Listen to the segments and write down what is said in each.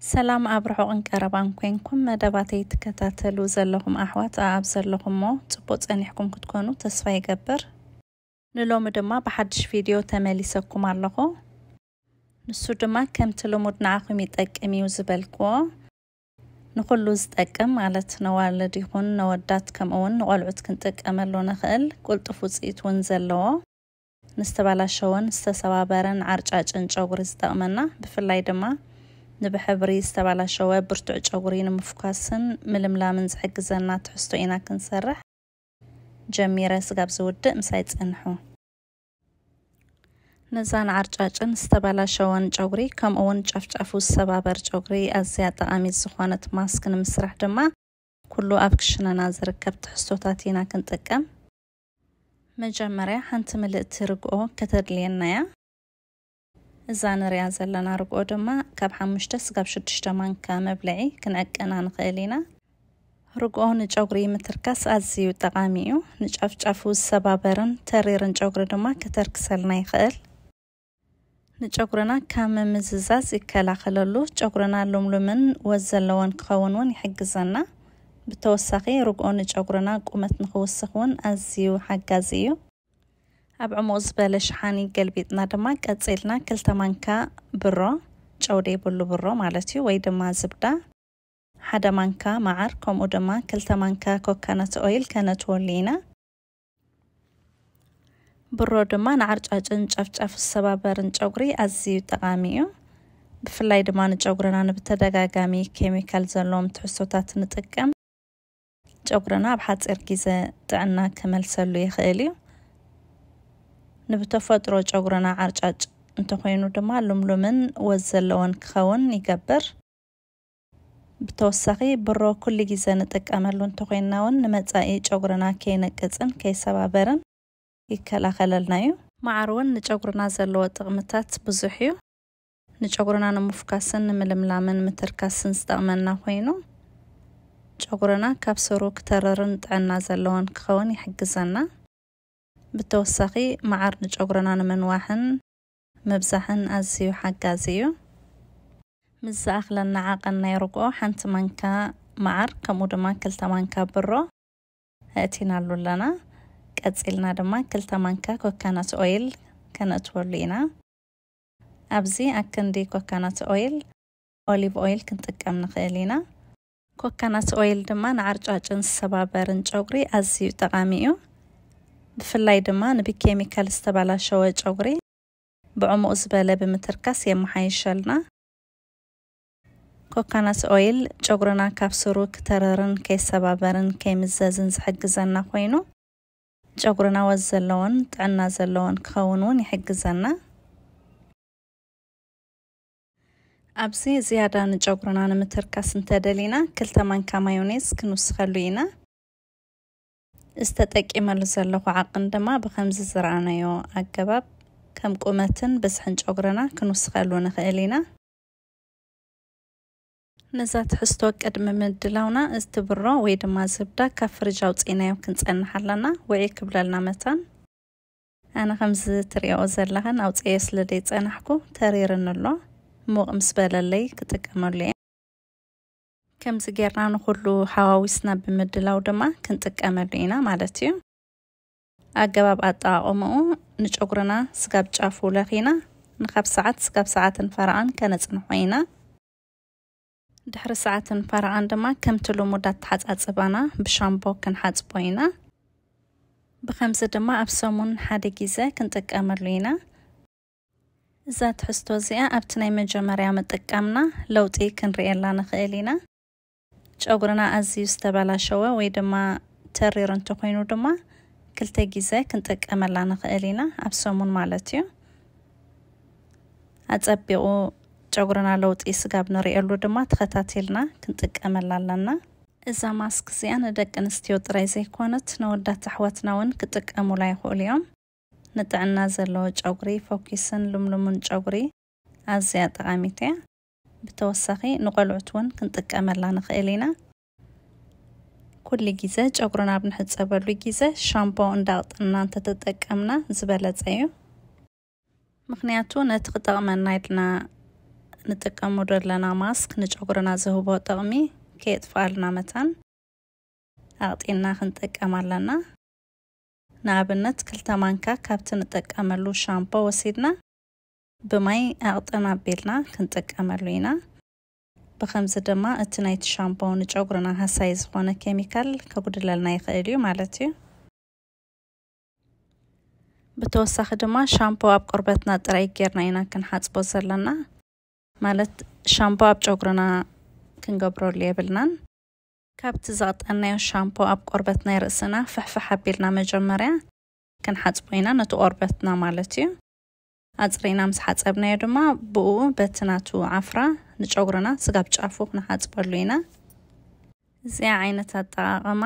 ሰላም ኣብ ርሑቕን ቀረባን ኮንኩም መደባተይ ትከታተሉ ዘለኹም ኣሕዋት ኣኣብ ዘለኹሞ ጽቡቕ ጸኒሕኩም ክትኮኑ ተስፋ ይገብር። ንሎሚ ድማ ብሓድሽ ቪድዮ ተመሊሰኩም ኣለኹ። ንሱ ድማ ከምቲ ልሙድ ንዓኹም ይጠቅም እዩ ዝበልክዎ፣ ንኹሉ ዝጠቅም ማለት ነዋልድ ይኹን ነወዳት ከምኡ እውን ንቖልዑት ክንጥቀመሉ ንኽእል ቁልጡፍ ውፅኢት እውን ዘለዎ ንዝተባላሸወን ዝተሰባበረን ዓርጫጭን ጨጉሪ ዝጠቕመና፣ ብፍላይ ድማ ንብሕብሪ ዝተባላሸወ ብርቱዕ ጨጉሪ ንምፍኳስን ምልምላምን ዝሕግዘና ትሕዝቶ ኢና ክንሰርሕ። ጀሚረ ስጋብ ዝውድእ ምሳይ ጽንሑ። ነዛ ንዓርጫጭን ዝተባላሸወን ጨጉሪ ከምኡ እውን ጫፍጫፉ ዝሰባበር ጨጉሪ ኣዝያ ጠቓሚት ዝኾነት ማስክ ንምስራሕ ድማ ኩሉ ኣብ ክሽነና ዝርከብ ትሕዝቶታት ኢና ክንጥቀም። መጀመርያ ሓንቲ ምልእቲ ርግኦ ከተድልየና እያ። እዛ ንሪኣ ዘለና ርግኦ ድማ ካብ ሓሙሽተ ስጋብ ሽዱሽተ ማንካ መብልዒ ክንዕቅና ንኽእል ኢና። ርግኦ ንጨጉሪ ምትርካስ ኣዝዩ ጠቓሚ እዩ። ንጫፍጫፉ ዝሰባበርን ተሪርን ጨጉሪ ድማ ከተርክሰልና ይኽእል። ንጨጉርና ካብ ምምዝዛዝ ይከላኸለሉ። ጨጉርና ሉምሉምን ወዝ ዘለዎን ክኸውን እውን ይሕግዘና። ብተወሳኺ ርግኦ ንጨጉርና ቁመት ንኽውስኽ እውን ኣዝዩ ሓጋዚ እዩ። ኣብ ዕሙቕ ዝበለ ሸሓኒ ገልቢጥና ድማ ቀጺልና ክልተ ማንካ ብሮ፣ ጨው ዘይብሉ ብሮ ማለት እዩ፣ ወይ ድማ ዝብዳ፣ ሓደ ማንካ መዓር፣ ከምኡ ድማ ክልተ ማንካ ኮካነት ኦይል ከነትወሉ ኢና። ብሮ ድማ ንዓርጫጭን ጫፍጫፍ ዝሰባበርን ጨጉሪ ኣዝዩ ጠቓሚ እዩ። ብፍላይ ድማ ንጨጉርና ንብተደጋጋሚ ኬሚካል ዘለዎም ትሕዝቶታት ንጥቀም፣ ጨጉርና ኣብ ሓፂር ግዜ ጥዕና ክመልሰሉ ይኽእል እዩ። ንብተፈጥሮ ጨጉርና ዓርጫጭ እንተኾይኑ ድማ ልምሉምን ወዝ ዘለዎን ክኸውን ይገብር። ብተወሳኺ ብሮ ኩሉ ግዜ ንጥቀመሉ እንተኾይንና እውን ንመጻኢ ጨጉርና ከይነቅጽን ከይሰባበርን ይከላኸለልና እዩ። መዓር እውን ንጨጉርና ዘለዎ ጥቕምታት ብዙሕ እዩ። ንጨጉርና ንምፍካስን ንምልምላምን ምትርካስን ዝጠቕመና ኮይኑ፣ ጨጉርና ካብ ስሩ ክተርርን ጥዕና ዘለዎን ክኸውን ይሕግዘና። ብተወሳኺ መዓር ንጨጉርና ንምንዋሕን ምብዛሕን ኣዝዩ ሓጋዚ እዩ። ምስ ዝኣኽለና ዓቐን ናይ ርግኦ ሓንቲ ማንካ መዓር ከምኡ ድማ ክልተ ማንካ ብሮ ኣእቲናሉ ኣለና። ቀጺልና ድማ ክልተ ማንካ ኮካናት ኦይል ከነእትወሉ ኢና። ኣብዚ ኣክንዲ ኮካናት ኦይል ኦሊቭ ኦይል ክንጥቀም ንኽእል ኢና። ኮካናት ኦይል ድማ ንዓርጫጭን ዝሰባበርን ጨጉሪ ኣዝዩ ጠቓሚ እዩ። ብፍላይ ድማ ንብኬሚካል ዝተባላሸወ ጨጉሪ ብዕሙቕ ዝበለ ብምትርካስ የመሓይሸልና። ኮካናት ኦይል ጨጉርና ካብ ስሩ ክተረርን ከይሰባበርን ከይምዘዝን ዝሕግዘና ኮይኑ፣ ጨጉርና ወዝ ዘለዎን ጥዕና ዘለዎን ክኸውን እውን ይሕግዘና። ኣብዚ ዝያዳ ንጨጉርና ንምትርካስ እንተደሊና ክልተ ማንካ ማዮኔዝ ክንውስኸሉ ኢና። ዝተጠቂመሉ ዘለኹ ዓቕን ድማ ብኸምዚ ዝረኣናዮ ኣገባብ ከም ቁመትን ብዝሕን ጨጉርና ክንውስኸሉ ንኽእል ኢና። ነዛ ትሕዝቶ ቅድሚ ምድላውና እቲ ብሮ ወይ ድማ ዝብዳ ካብ ፍርጅ ኣውፂእናዮ ክንፀንሕ ኣለና። ውዒ ክብለልና መታን። ኣነ ከምዚ ትሪኦ ዘለኽን ኣውፅኤ ስለ ዘይፀናሕኩ ተሪርኒ ኣሎ። ሙቕ ምስ በለለይ ክጥቀመሉ እየ። ከምዚ ጌርና ንኹሉ ሓዋዊስና ብምድላው ድማ ክንጥቀመሉ ኢና ማለት እዩ። ኣገባብ ኣጠቓቕምኡ፣ ንጨጉርና ስጋብ ጫፉ ለኺና ንኻብ ሰዓት ስጋብ ሰዓትን ፈረቓን ከነጽንሖ ኢና። ድሕሪ ሰዓትን ፈረቓን ድማ ከምቲ ልሙድ ኣተሓጻጽባና ብሻምፖ ክንሓጽቦ ኢና። ብኸምዚ ድማ ኣብ ሰሙን ሓደ ግዜ ክንጥቀመሉ ኢና። እዛ ትሕዝቶ እዚኣ ኣብቲ ናይ መጀመርያ ምጥቃምና ለውጢ ክንርእየላ ንኽእል ኢና። ጨጉርና ኣዝዩ ዝተበላሸወ ወይ ድማ ተሪር እንተኾይኑ ድማ ክልተ ግዜ ክንጥቀመላ ንኽእል ኢና፣ ኣብ ሰሙን ማለት እዩ። ኣጸቢቑ ጨጉርና ለውጢ ስጋብ ንርእየሉ ድማ ተኸታቲልና ክንጥቀመላ ኣለና። እዛ ማስክ እዚኣ ንደቂ ኣንስትዮ ጥራይ ዘይኮነት ንወዳት ኣሕዋትና እውን ክጥቀሙላ ይኽእሉ እዮም። ንጥዕና ዘለዎ ጨጉሪ ፎኪስን ልምሉምን ጨጉሪ ኣዝያ ጠቓሚት እያ። ብተወሳኺ ንቆልዑት እውን ክንጥቀመላ ንኽእል ኢና። ኩሉ ግዜ ጨጉርና ኣብ ንሕጸበሉ ግዜ ሻምፖ እንዳቕጠንና እንተተጠቀምና ዝበለጸ እዩ። ምኽንያቱ ነቲ ክጠቕመና ኢልና ንጥቀሙ ዘለና ማስክ ንጨጉርና ዝህቦ ጥቕሚ ከየጥፍኣልና መታን ኣቕጢንና ክንጥቀም ኣለና። ንኣብነት ክልተ ማንካ ካብቲ ንጥቀመሉ ሻምፖ ወሲድና ብማይ ኣቕጥን ኣቢልና ክንጥቀመሉ ኢና። ብኸምዚ ድማ እቲ ናይቲ ሻምፖ ንጨጉርና ሃሳይ ዝኾነ ኬሚካል ከጉድለልና ይኽእል እዩ ማለት እዩ። ብተወሳኺ ድማ ሻምፖ ኣብ ቆርበትና ጥራይ ጌርና ኢና ክንሓጽቦ ዘለና። ማለት ሻምፖ ኣብ ጨጉርና ክንገብረሉ የብልናን። ካብቲ ዘቕጠናዮ ሻምፖ ኣብ ቆርበት ናይ ርእስና ፍሕፍሕ ኣቢልና መጀመርያ ክንሓጽቦ ኢና፣ ነቲ ቆርበትና ማለት እዩ። ኣጽሪና ምስ ሓጸብናዮ ድማ ብኡ በቲ ናቱ ዓፍራ ንጨጉርና ስጋብ ጫፉ ክንሓጽበሉ ኢና። እዚኣ ዓይነት ኣጠቓቕማ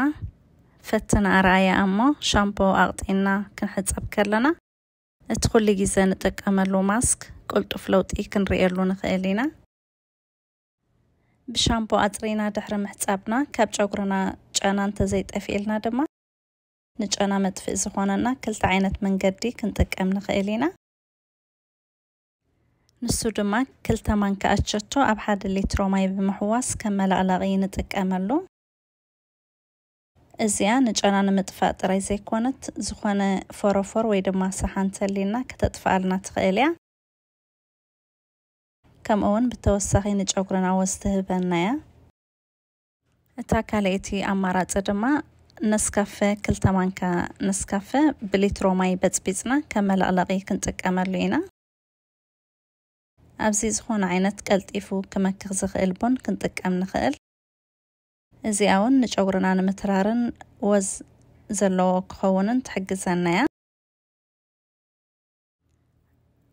ፈትና ኣርኣያ እሞ ሻምፖ ኣቕጢና ክንሕጸብ ከለና እቲ ኩሉ ግዜ ንጥቀመሉ ማስክ ቅልጡፍ ለውጢ ክንርእየሉ ንኽእል ኢና። ብሻምፖ ኣጽሪና ድሕሪ ምሕጻብና ካብ ጨጉርና ጨና እንተዘይጠፊእልና ድማ ንጨና መጥፍኢ ዝኾነና ክልተ ዓይነት መንገዲ ክንጥቀም ንኽእል ኢና። ንሱ ድማ ክልተ ማንካ ኣቸቶ ኣብ ሓደ ሊትሮ ማይ ብምሕዋስ ከም መለቕለቒ ንጥቀመሉ። እዚኣ ንጨና ንምጥፋእ ጥራይ ዘይኮነት፣ ዝኾነ ፎሮፎር ወይ ድማ ሰሓን ተሊልና ከተጥፍኣልና ትኽእል እያ። ከምኡ እውን ብተወሳኺ ንጨጉርና ወዝ ትህበና እያ። እታ ካልኣይቲ ኣማራጺ ድማ ነስካፈ፣ ክልተ ማንካ ነስካፈ ብሊትሮ ማይ በጽቢጽና ከም መለቕለቒ ክንጥቀመሉ ኢና። ኣብዚ ዝኾነ ዓይነት ቀልጢፉ ክመክኽ ዝኽእል ቡን ክንጥቀም ንኽእል። እዚኣ እውን ንጨጉርና ንምትራርን ወዝ ዘለዎ ክኸውንን ትሕግዘና እያ።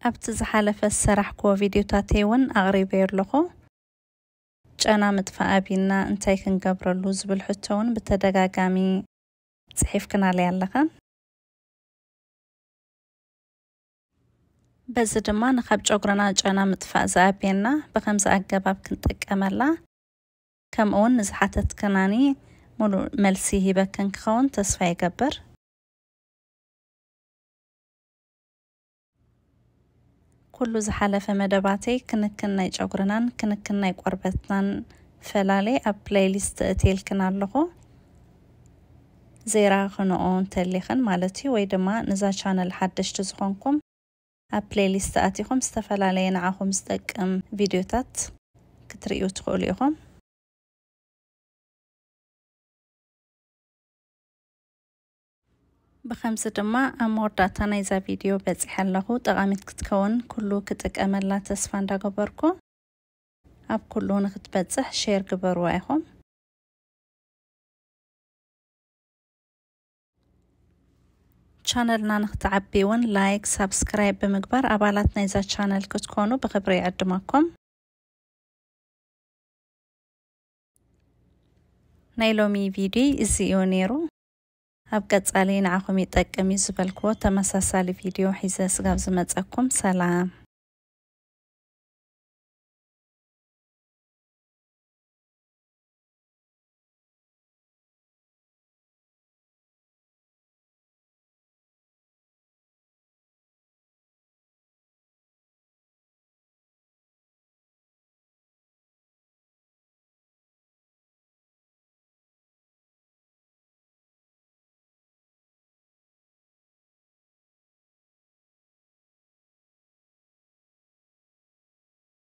ኣብቲ ዝሓለፈ ዝሰራሕክዎ ቪድዮታተይ እውን ኣቕሪበዮ ኣለኹ። ጨና ምጥፋእ ኣቢልና እንታይ ክንገብረሉ ዝብል ሕቶ እውን ብተደጋጋሚ ጽሒፍክናለይ ኣለኸን። በዚ ድማ ንኻብ ጨጉርና ጨና ምጥፋእ ዝኣብየና ብኸምዚ ኣገባብ ክንጥቀመላ፣ ከምኡውን ንዝሓተትክናኒ ሙሉእ መልሲ ሂበክን ክኸውን ተስፋ ይገብር። ኩሉ ዝሓለፈ መደባተይ ክንክን ናይ ጨጉርናን ክንክን ናይ ቆርበትናን ፈላለይ ኣብ ፕሌይሊስት እትልክን ኣለኹ። ዘይረኣኽንኦ እንተሊኽን ማለት እዩ፣ ወይ ድማ ንዛ ቻነል ሓደሽቲ ዝኾንኩም ኣብ ፕሌይሊስት ኣቲኹም ዝተፈላለየ ንዓኹም ዝጠቅም ቪድዮታት ክትርእዩ ትኽእሉ ኢኹም። ብኸምዚ ድማ ኣብ መወዳእታ ናይዛ ቪድዮ በጺሐ ኣለኹ። ጠቓሚት ክትከውን ኩሉ ክጥቀመላ ተስፋ እንዳገበርኩ፣ ኣብ ኩሉ ንክትበጽሕ ሼር ግበርዋ ኢኹም። ቻነልና ንክትዓቢ እውን ላይክ፣ ሳብስክራይብ ብምግባር ኣባላት ናይዛ ቻነል ክትኮኑ ብኽብሪ ይዕድመኩም። ናይ ሎሚ ቪድዮ እዚ እዩ ነይሩ። ኣብ ቀጻሊ ንዓኹም ይጠቅም እዩ ዝበልክዎ ተመሳሳሊ ቪድዮ ሒዘ ስጋብ ዝመጸኩም ሰላም።